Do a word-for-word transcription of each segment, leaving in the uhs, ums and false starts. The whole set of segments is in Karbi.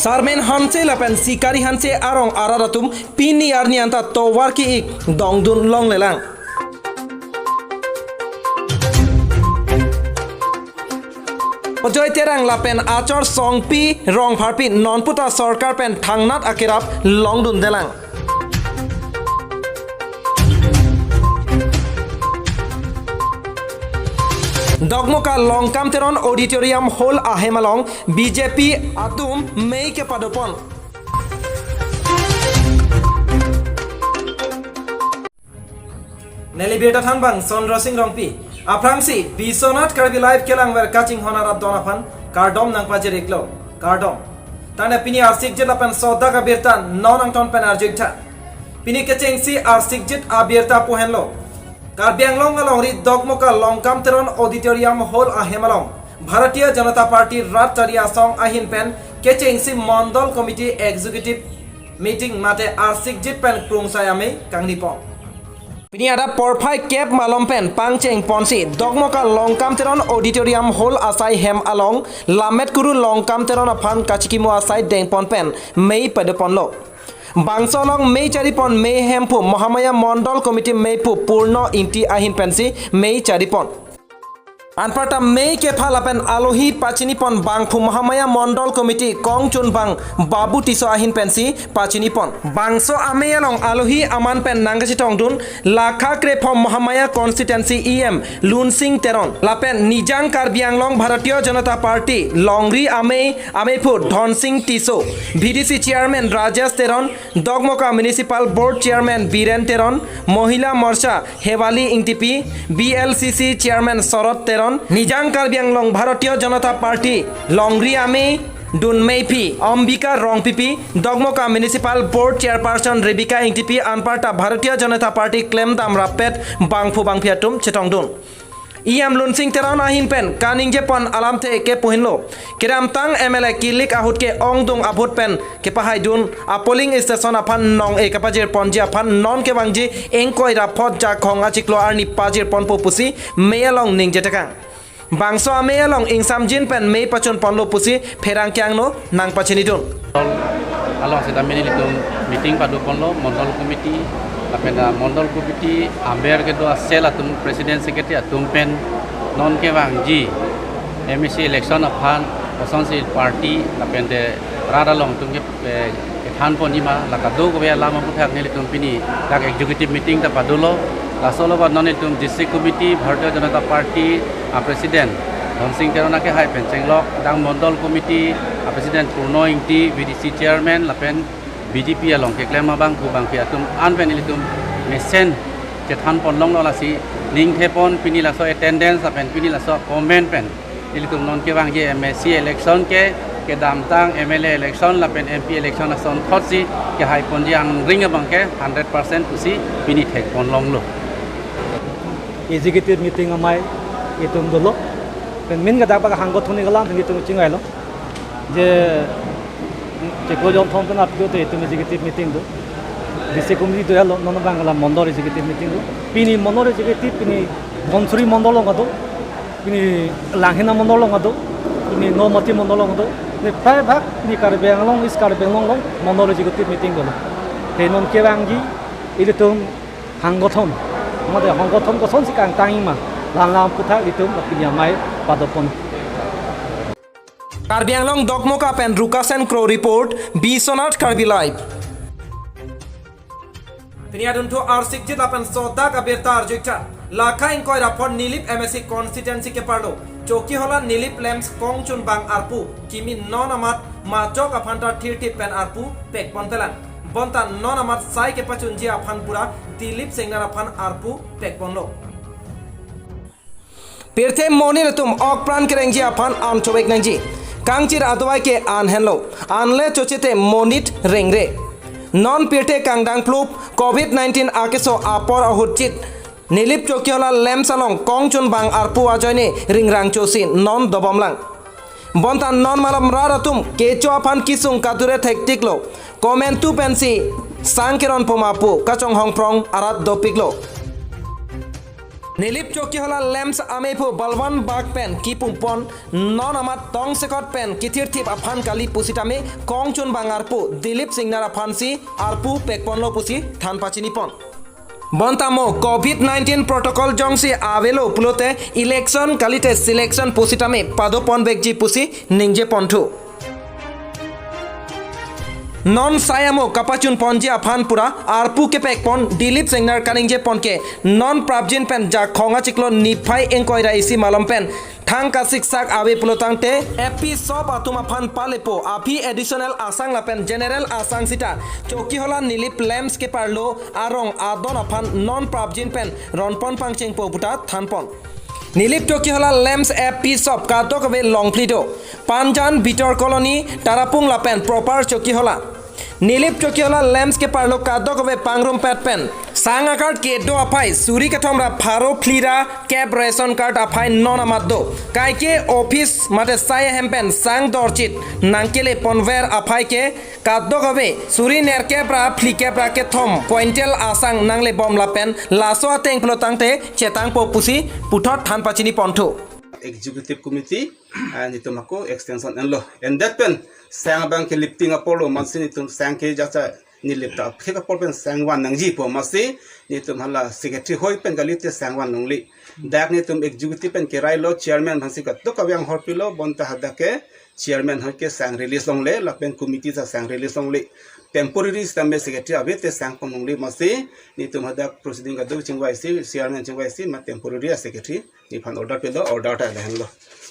Sarmen Hanse lapen Sikari Hanse arong arat atum pini arni anta tovar ki-ik dongdun longlelang. Ajoy Terang lapen Achor Songpi Rongpharpi nonputa sorkar pen thangnat akerap longdundelang. Dogmoka Longkam Teron Auditorium Hall ahem along B J P atum mei kepadopon. Neli birta thanbang Chandra Singh Rongpi. Aphrangsi Biswanath Karbi Live kelangver kachinghon arat don aphan kardom nangpajir-iklo. Kardom. Tangte pini arsikjit lapen sodak abirta non angton pen arjuitha. Pini kechengsi arsikjit abirta pu henlo. Karbi Anglong alongri Dogmoka Longkam Teron Auditorium Hall ahem along Bharatiya Janata Party Rat Chari Asong ahin pen kechengsi Mondol Committee Executive Meeting mate arsikjit pen krungsai amei kangnipon. Pini adap porphai kep malom pen pangchengponsi Dogmoka Longkam Teron Auditorium Hall asai hem along Lammet Kuru Longkam Teron aphan kachikimo asai dengpon pen mei padoponlo. Bangso along mei charipon mei hemphu Mahamaya Mondol Committee meiphu Purno Ingti ahin pensi mei charipon. Anparta mei kepha lapen alohi pachinipon bangphu Mahamaya Mondol Committee kongchunbang Babu Tisso ahin pensi pachinipon. Bangso amei along alohi aman pen nangkachetongdun lakha krephom Mahamaya Constituency E M Lunsing Teron lapen Nijang Karbi Anglong Bharatiya Janata Party longri amei ameiphu Dhonsing Tisso, V D C Chairman Rajesh Teron, Dogmoka Municipal Board Chairman Biren Teron, Mohila Morcha Hewali Ingtipi, B L C C Chairman Sorot Teron, Nijang Karbi Anglong Bharatiya Janata Party longri amei dun meiphi Ambika Rongpipi, Dogmoka Municipal Board Chairperson Rebecca Ingtipi anparta Bharatiya Janata Party klemdam rappet bangphu bangphi atum chetongdun. E M Lunsing Teron ahin pen kaningjepon alamthe kepu henlo. Kedamtang M L A kilik ahut ke-ongdung abhut pen kepahaidun a polling station aphan nong-e kapajirponji aphan non kevangji ingkoi ra phot Jakhong achiklo arni pajirponpo pusi mei along ningjetekang. Bangso amei along ingsamjin pen mei pachunponlo pusi pherangke angno nangpachinidun. Along seta mini ilitum meeting padoponlo, Mondol Committee, lapen, ah, Mondol Committee amber kedo a-cell atum, President Secretary atum pen non kevangji M A C election aphan kosonsi party lapen te rat along atum ke, eh, kethanponji ma, la kadokave alam aphuthak nelitum pini dak executive meeting ta padolo. Laso alovan non ilitum District Committee Bharatiya Janata Party a-President Dhonsing Teron akehai pen chenglok, dak Mondol Committee a-President Purno Ingti, V D C Chairman lapen B J P along keklem abangphu bangphi atum an pen ilitum mesen chethanpon longlo, lasi ningthepon pini laso attendance lapen pini laso comment pen ilitum non kevangji M A C election ke, kedamtang M L A election lapen M P election asonthotsi kehaiponji angring abang ke hundred percent pusi pini thekpon longlo. Executive meeting amei itum dolo. Pen main kadak bak hanggo thuni kalam pen itum chingailo. Je chiklo jonthom pen apdo te itum executive meeting do. District committee do helo, non abang la Mondol executive meeting do. Pini Mondol executive, pini Dhansiri Mondol along do. Pini Langhena Mondol along do. Pini Nomati Mondol along do. Pini phai bhag, pini Karbi Anglong, East Karbi Anglong along Mondol executive meeting dolo. Te non kevangji ilitum hanggothon, mate hanggothon kosonsi kangtangji ma, la alam aphuthak itum pini amei padopon. Karbi Anglong Dogmoka pen Rukasen Kro report, Biswanath Karbi Live. Pini adunthu arsikjit lapen sodak abirta arjuitha. Lakha ingkoi ra phot Nilip M A C constituency keparlo Chokihola Nilip LAMPS kongchunbang arpu kimi non amat majok aphan ta thirthip pen arpu pekponpelang. Bonta non amat sai kepachunji aphan pura Dilip Singnar aphan arpu pekponlo. Pirthe monit atum okpran kerengji aphan an chobek nangji. Kangchir adovai ke an henlo. Anle chochete monit rengre. Non pirthe kangdang plup covid nineteen akeso apor ahutchit Nilip Chokihola LAMPS along kongchunbang arpu ajoine ringrang chosi non dobomlang. Bonta non malom rat atum kecho aphan kisung kadure thektiklo. Komantu pensi sang keron poma pu kachonghongprong arat dopiklo. Nilip Chokihola LAMPS amephu Balwan Bag pen kipumpon non amat tongsekot pen kithirthip aphan kali pusitame kongchunbang arpu Dilip Singnar aphansi arpu pekponlo pusi than pachinipon. Bonta mo covid nineteen protocol jongsi avelo pulote election kalite selection pusitame padoponvekji pusi ningjeponthu. Non sai amo kapachunponji aphan pura arpu kepekpon Dilip Singnar kaningjepon ke non prapjin pen Jakhong achiklo niphai ingkoi ra isi malom pen thang kasiksak ave pulotangte, APSOP atum aphan palepo aphi additional asang lapen general asang sita Chokihola Nilip LAMPS keparlo arong adon aphan non prapjin pen ronpon pangchengpo puta thanpon. Nilip Chokihola LAMPS APSOP kadokave longphli do. Panjan, Bitor Colony, Tarapung lapen proper Chokihola. Nilip Chokihola LAMPS keparlo kadokave pangrumpet pen sang a-card kedo aphai suri kethom ra pharo phli ra kep ration card aphai non amat do. Kaike office mate sai ahem pen sang dorchit nangkeleponver aphai ke kadokave suri nerkep ra phlikep ra kethom quintal asang nanglebom lapen laso ateng pulotangte chetangpo pusi puthot than pachiniponthu. Executive Committee, ah, netum ako extension enlo. Endet pen sang abang ke lifting apor lo, amatsi netum sang ke jacha Nilip ta aphek apor pen sang van nangjipo, amatsi netum hala secretary hoi pen kalite sang van longle. Dak netum executive pen kerailo, chairman aphansi kadokave anghor pilo, bonta hadak ke chairman hoi ke sang release longle, lapen committee ta sang release longle. Temporary sitame secretary avete sangpon longle, amatsi netum hadak proceeding kadokave chingvaisi, chairman chingvaisi ma temporary a-secretary nephan order pilo, order ta lahenlo.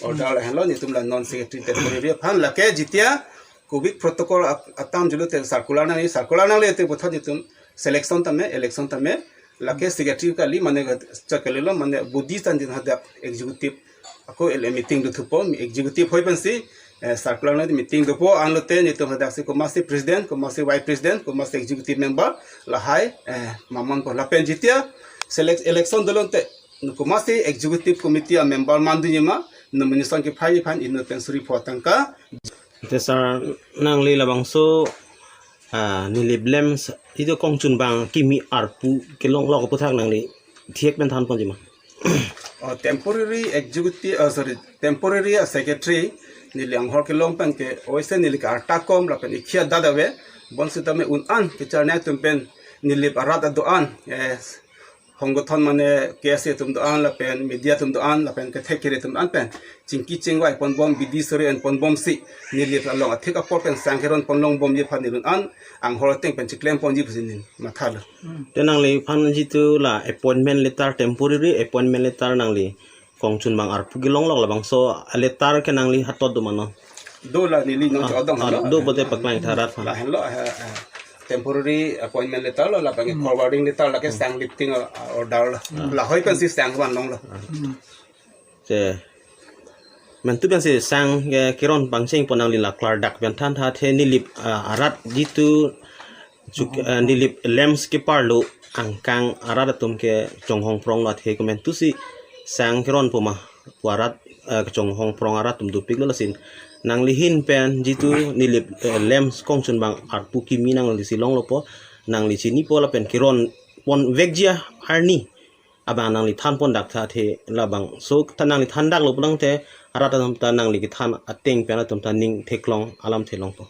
Order lahenlo, netum la non secretary temporary aphan, lake jitia covid protocol ap-, atam julo te circular nangji, circular nangle te puthot netum selection tame, election tame, lake secretary kali mane chakalilo mane body tan din hadak executive ako ele meeting dothupo, executive hoi pensi, eh, circular nangji meeting dopo, anlote netum hadaksi komatsi president, komatsi vice president, komatsi executive member, lahai, eh, mamanpo lapen jitia select election dolonte komatsi executive committee a-member mandunji ma, nomination kephai aphan inut pen suri pho tangka. Te sir, nangli labangso, ah, Nilip LAMPS ido kongchunbang kimi arpu kelonglok aputhak nangli thek pen thanponji ma? Oh, temporary executive, oh, sorry, temporary a-secretary neli anghor kelong pen ke oise neli ke arta kom lapen ikhia dada ave, bonsitame un-an kecharne atum pen Nilip arat ado-an, eh, honggothon mane K S A atum do-an lapen media atum do-an lapen kethek kere atum do-an pen chingki chingvai ponbom, bidi sore en ponbomsi Nilip along athek apor pen sang keron ponlongbomji aphan neli un-an anghor ateng pen chiklemponji pusi neli mathalo. Te nangliphan jitu la appointment letter, temporary appointment letter nangli kongchunbang arpu kelonglok labangso letter ke nangli hatot do ma non? Do la neli non, ah, chodong, ah, halo. Do pote paklang tharat phan. Lahenlo, eh, eh, temporary appointment letter lo, lapen forwarding letter lake sang lifting, ah, order lo. Lahoi pensi sang van longlo. Te mentu pensi sang, eh, keron pangchengpon nangli la klardak pen thantha the Nilip, ah, arat jitu Chok-, eh, Nilip LAMPS keparlo angkang arat atum kechonghong pronglo athe komentusi sang keronpo ma pu arat, eh, kechonghong prong arat atum dopiklo lason nangli ahin pen jitu Nilip, eh, LAMPS kongchunbang arpu kimi nanglisi longlopo, nangli chinipo lapen keron ponvekji arni abang nangli thanpon dak tha athe labangso ta nangli thandaklo pulote arat atum ta nangli kethan ateng pen atum ta ning theklong alamthe longpo.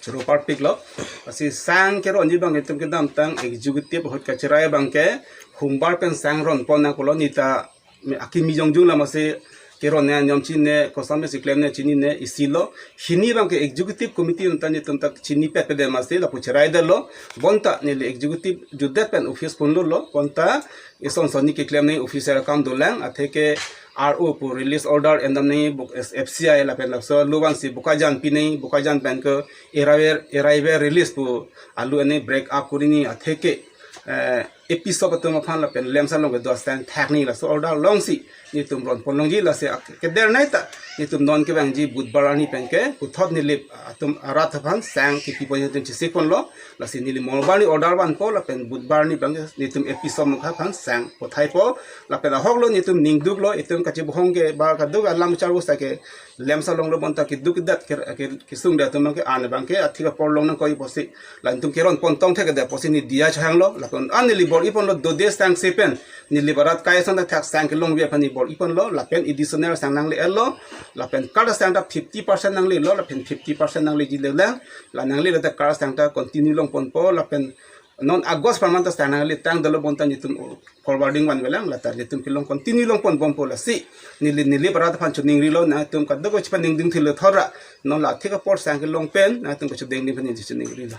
Choro parpiklo. Lasi sang keronji abang itum kedamtang executive ahut kacherai abang ke humbar pen sang ronpon nangkoklo, neta me akimi jongjung la masi keron ne anyom chinine, kosonsi klemne chinine, isilo. Hini abang ke executive committee atum ta netum ta chinipet pede masi lapu cheraidetlo. Bonta neli executive jutdet pen office ponlolo. Bonta ison sonni keklem nangji official akam dolang, atheke R O pu release order endam nangji, buk F C I lapen laso alu vansi Bokajan pi nangji, Bokajan pen ke arrival, arrival release pu alu ani break up kori nangji, atheke, eh, APSOP atum aphan lapen LAMPS along kedo asang thak nangji laso order longsi netum ronpon longji, lasi ak-, kedernei ta netum non kevangji Budhbar arni pen ke puthot Nilip atum arat aphan sang kepiponji atum chesikponlo. Lasi neli Mongolbar arni order vanpo lapen Budhbar arni abang netum APSOP mukha aphan sang pothaipo. Lapen ahoklo netum ningduklo, itum kachebohong ke ba kaduk alam charvo sa ke LAMPS alonglo bonta keduk kedat ke, ke, kesung da atum abang ke an abang ke athek apor long nangkok pusi la netum keron pontong thekdet pusi neli diya chehanglo. Lapen an neli bor-iponlo, dode sang si pen Nilip arat kai sang ta thak sang kelongve aphan ni bor-iponlo, lapen additional sang nangle-etlo, lapen kar sang ta fifty percent nanglelo, lapen fifty percent nangleji lelang, la nanglelo ta kar sang ta continue longponpo, lapen non August apharman ta sang nangle tangdetlo bonta netum forwarding vanvelang, la ta netum kelong continue longponbompo. Lasi neli, Nilip arat aphan choningrilo, nangtum kadokave chepaningding thilo thora, non la thik apor sang kelong pen nangtum kachedengding aphan neli choningrilo.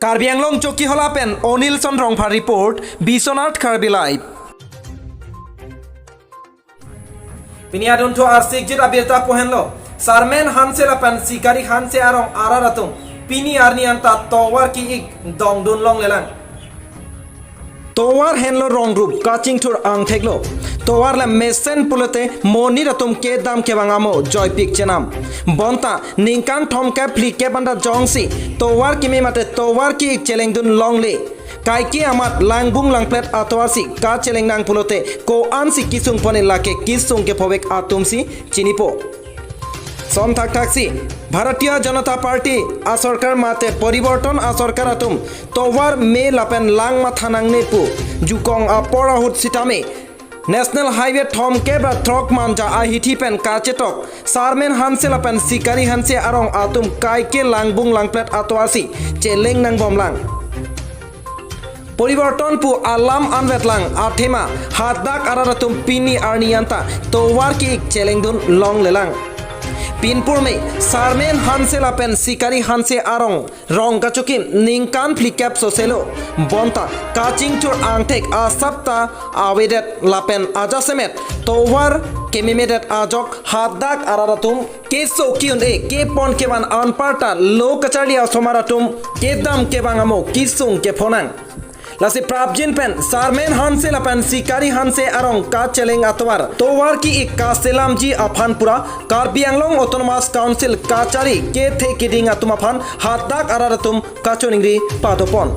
Karbi Anglong Chokihola pen Onilson Rongphar report, Biswanath Karbi Live. Pini adunthu arsikjit abirta pu henlo, Sarmen Hanse lapen Sikari Hanse arong arat atum pini arni anta tovar ki-ik dongdun longlelang. Tovar henlo rongrup kachingthur angtheklo. Tovar le mesen pulote monit atum kedam kevang amo joipik chenam. Bonta ningkan thomkep phlikep anta jongsi tovar keme mate tovar ki-ik chelengdun longle, kaike amat langbung langplet atovar si kacheleng nang pulote ko-an si kesung pon-e, lake kesung kephovek atum si chinipo. Som thakthak si Bharatiya Janata Party asorkar mate Poriborton asorkar atum tovar me lapen lang matha nangne pu jukong apor ahut sitame National Highway thomkep ra throk Manja ahithi pen kachetok Sarmen Hanse lapen Sikari Hanse arong atum kaike langbung langplet atovar si cheleng nangbomlang. Poriborton pu alam anvetlang athema hadak arat atum pini arni anta tovar ki-ik chelengdun longlelang. Pinpur me Sarmen Hanse lapen Sikari Hanse arong rong kachokim ningkan phlikep soselo. Bonta kachingthur angthek asap ta avedet lapen ajasemet tovar kememedet ajok hadak arat atum keso ki-un-e kepon kevan anparta lo kacharli asomar atum kedam kevang amo kesung kephonang. Lasi prapjin pen Sarmen Hanse lapen Sikari Hanse arong kacheleng atovar tovar ki-ik kaselamji aphan pura Karbi Anglong Autonomous Council kachari kethe keding atum aphan hadak arat atum kachoningri padopon.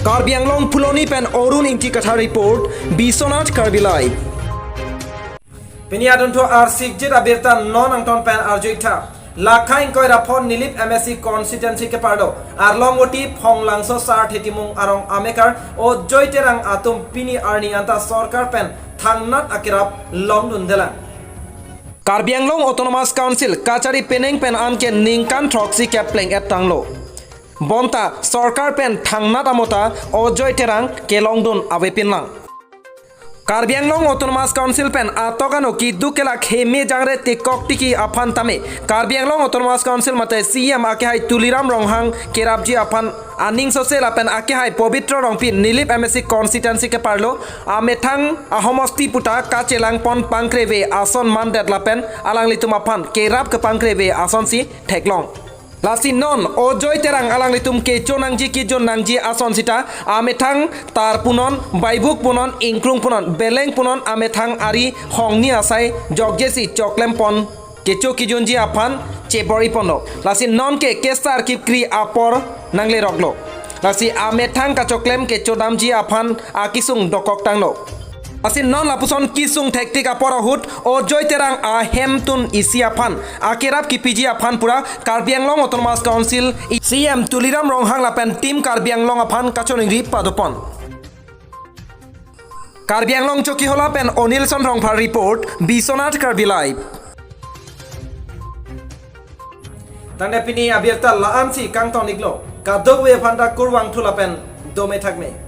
Karbi Anglong Phuloni pen Arun Ingti Kathar report, Biswanath Karbi Live. Pini adunthu arsikjit abirta non angton pen arju-ik tha. Lakha ingkoi ra phongo Nilip M A C constituency keparlo Arlongvoti Phonglangso Sarthe Timung arong amekar Ajoy Terang atum pini arni anta sorkar pen thangnat akerap longdundelang. Karbi Anglong Autonomous Council kachari penang pen anke ningkan throksi kep pleng-et tanglo. Bonta sorkar pen thangnat amo ta Ajoy Terang kelongdun avepinlang. Karbi Anglong Autonomous Council pen atok ano keduk kelak heme jangre tekok tiki aphan tame Karbi Anglong Autonomous Council mate C E M akehai Tuliram Ronghang kerapji aphan aning sose lapen akehai Pobitro Rongpi Nilip M A C constituency keparlo amethang ahomosti puta kachelangpon pangkreve ason mandet lapen alanglitum aphan kerap kepangkreve asonsi theklong. Lasi non Ajoy Terang alanglitum kecho nangji kejun nangji ason sita amethang tar punon, baibuk punon, ingkrung punon, beleng punon amethang ari hongni asai jokjesi choklempon kecho kejunji aphan chebor-iponlo. Lasi non ke kesar kipkri apor nangleroklo. Lasi amethang kachoklem kechodamji aphan akesung dokok tanglo. Lasi non lapuson kesung thektik apor ahut Ajoy Terang ahemtun isi aphan akerap kepiji aphan pura Karbi Anglong Autonomous Council C E M Tuliram Ronghang lapen Team Karbi Anglong aphan kachoningri padopon. Karbi Anglong Chokihola pen Onilson Rongphar report, Biswanath Karbi Live. Tangte pini abirta la-ansi kangton-iklo. Kadokave aphanta kurvangthu lapen dome thakme.